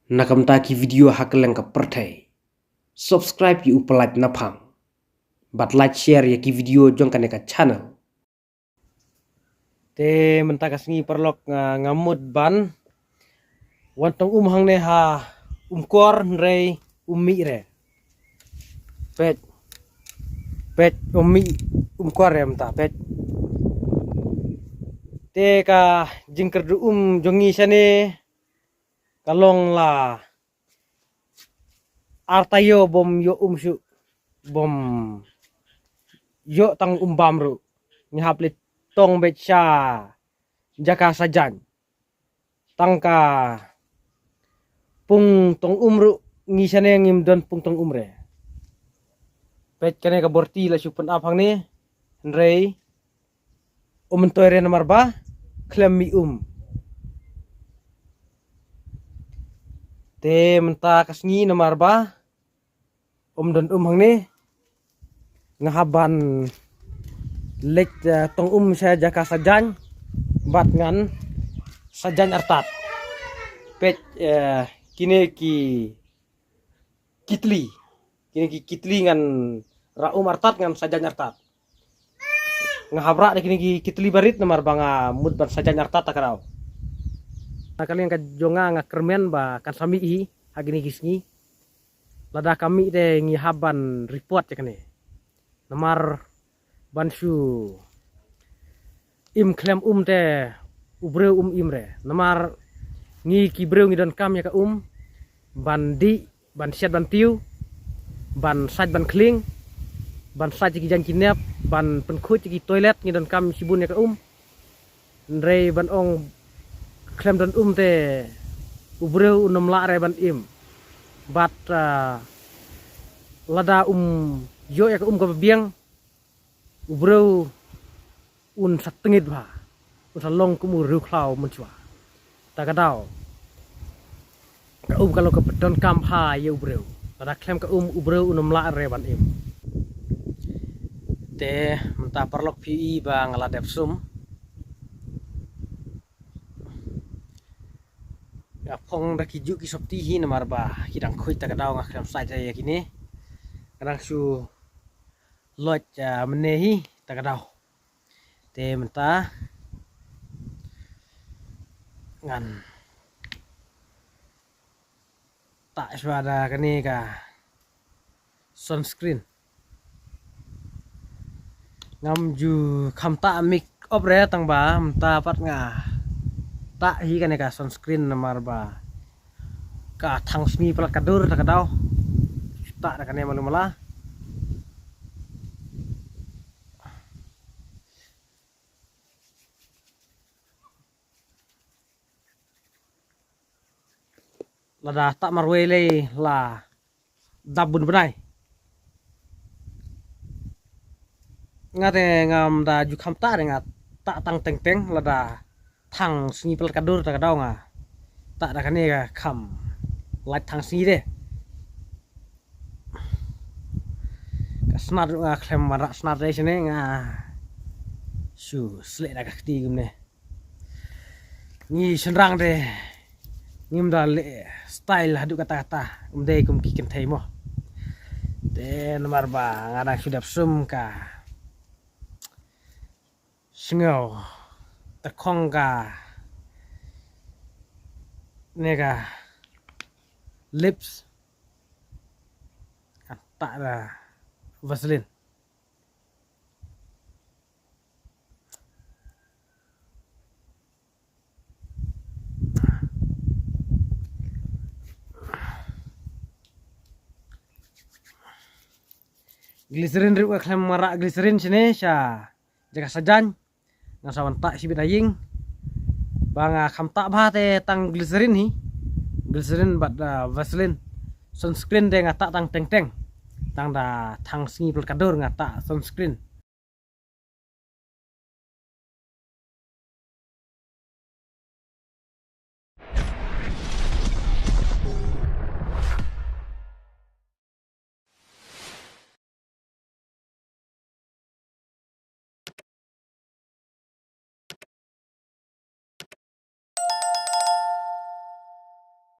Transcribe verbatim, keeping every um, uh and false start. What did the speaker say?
na ka bynta ki video ha kylleng ka pyrthei. Subscribe ïa u Pyllait Naphang bad like, share ïa ki video jong kane ka channel. Te mynta ka sngi paralok nga, nga mut ban wan tong um hangne ha Umkor, hynrei um mih re. Peit. Peit, um mih Umkor re mynta, peit. Te ka jingkyrduh um jong ngi shane ka long la ar taïew bym ïoh um shuh, bym ïoh tang um bam ruh. Ngi hap leit tong beit sha jaka Sajan. Tang ka pung tong um ruh ngi shane ngim don pung tong um re. Peit, kane ka borti la shu pynap hangne, hynrei um myntoi re namar ba khlem mih um. Te mynta ka sngi namar ba um don um hangne, nga hap ban leit, eh, tong um sha jaka Sajan bad ngan Sajan artat. Peit, eh, kine ki kitli. Kine ki kitli ngan rah um artat, ngan Sajan artat. Nga hap rah da kine ki kitli barit namar ba nga mut ban Sajan artat ta ka daw. Na ka liang ka jong nga, nga kyrmen ba kan sa mih hi ha kine ki sngi. Lada kam mih te ngi hap ban report ïa kane. Namar ban shu im khlem um te u briew um im re. Namar ngi ki briew ngi donkam ïa ka um ban dih, ban shet ban tiew, ban sait ban khlieng, ban sait ïa ki jaiñ ki nep, ban pynkhuid ïa ki toilet, ngi donkam shibun ïa ka um. Hynrei ban ong khlem don um te u briew un ym lah re ban im. Bad, ah, lada um ïoh ïa ka um kaba biang, u briew un sa tyngit bha, un sa long kum u riewkhlaw mynshuwa. Ta ka daw, ka um ka long kaba donkam bha ïa u briew. Lada khlem ka um, u briew un ym lah re ban im. Te mynta paralok phi i ba nga la dep sum. Nga phong da ki juh ki sopti hi namar ba ki dang khuid ta ka daw, nga khlem sait ïa kine. Nga dang shu loit, ah, mynne hi ta ka daw. Te mynta ngan tah shuwa da kane ka sunscreen. Ngam ju kham tah make up re, tang ba mynta pat nga tah hi kane ka sunscreen namar ba ka thang sngi palat ka dur ta ka daw. Tah da kane malu mala. Lada tah marwei lei la dap bun bnai. Nga te ngam da ju kham tah re, nga tah tang teng teng, lada thang sngi palat ka dur ta ka daw nga tah da kane ka kham lait thang sngi de. Ka snat ruh nga khlem wanrah snat re shane, nga shu sleh da ka kti kumne. Ngi shynrang de ngim da leh style haduh katta katta, ym dei kum ki kynthei mo. Te namar ba nga dang shu dep sum ka sngew tyrkhong kane ka lips, tah da Vaseline. Glycerin ruh nga khlem wanrah glycerin shane sha jaka Sajan. Nga sa wan tah shibit ha ïing. Ba nga kham tah bha te tang glycerin hi. Glycerin bad, ah, Vaseline. Sunscreen te nga tah tang teng teng. Tang da thang sngi palat ka dur nga tah sunscreen.